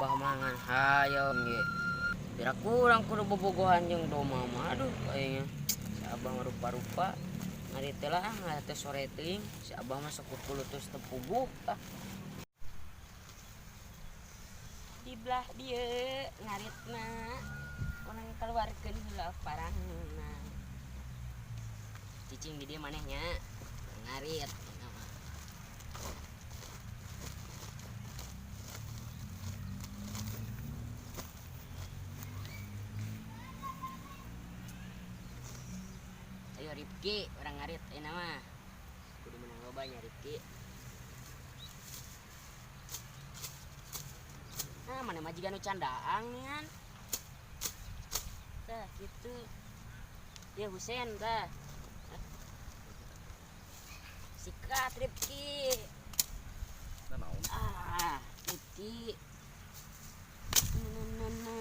Abah mangan hayo ge. Pira kurang kudu bobogohan jeung doma mah, aduh aing. Si Abah mah rupa-rupa. Ngarit teh lah, ngarit teh sore teuing. Si Abah mah sok kulutus teu puguh tah. Di belah dieu ngaritna. Urang keluarkeun heula parangna. Cicing di dieu manehnya ngarit. Ayo Rifki, orang ngarit ini mah. Kudu menang loba nya Rifki. Nah, mana majikan nu candaang nih kan. Tah gitu. Ya Husen tah. Sikat Rifki. Ah, Rifki. Na na na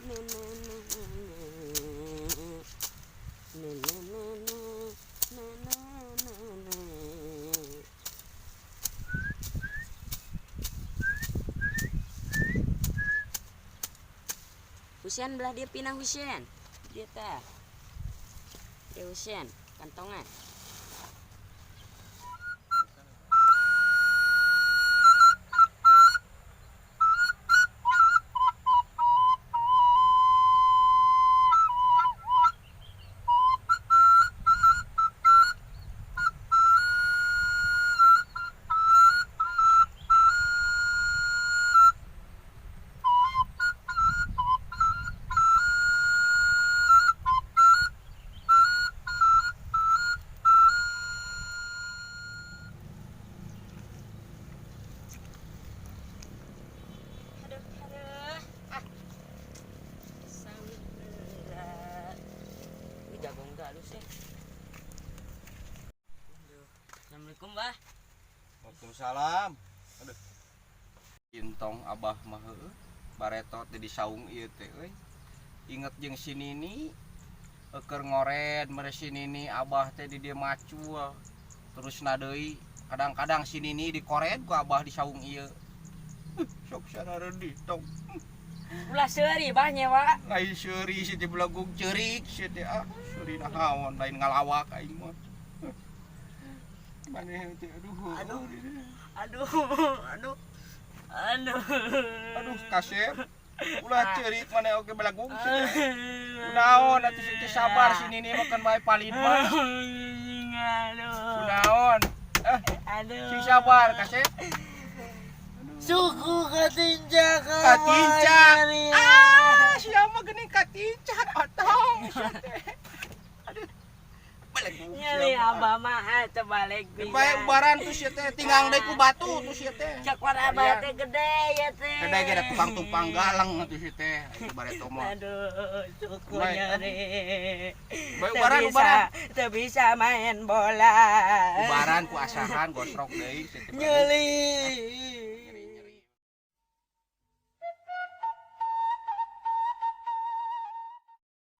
na na na na. Na na na na na na na. Husen belah dia pindah Husen. Dia tah. Dia Husen, kantongan. Aduh, aduh. Ah. Sawit berat. Ini jagung gak halus ya. Aduh. Assalamualaikum, Bah. Waalaikumsalam. Aduh. Intong abah mah heueuh. Baretot di saung ieu teh euy. Inget jeung si Nini keur ngored mere si Nini abah teh di dieu macul. Terus na deui kadang-kadang si Nini dikored ku abah di saung ieu. Sok sarareudih tong. Ulah seuri bah nyewa. Lain seuri si teh belagung ceurik si teh ah. Seuri naon lain ngalawak aing mah. Maneh teh aduh. Aduh. Aduh, aduh. Aduh. Aduh kasep. Ulah ceurik maneh oge belagung si teh. Kunaon atuh si teh sabar si Nini makan bae palin mah. Aduh. Kunaon? Eh, Aduh. sing sabar kasep. Suku katincak. Katincak. Ah, siapa geuning katincak otong si teh. Aduh. Belagung Nyali abah mah teu balik bisa. Bae ubaran tuh si teh tinggang deui ku batu tuh si teh. Cak war abah teh gede ya teh. Gede ge da tukang tumpang galang atuh si teh. Itu bareto mah. Aduh, suku Bae. nyeri. Bae ubaran ubaran. Teu bisa main bola. Ubaran ku asahan gosrok deui si teh. Nyeli.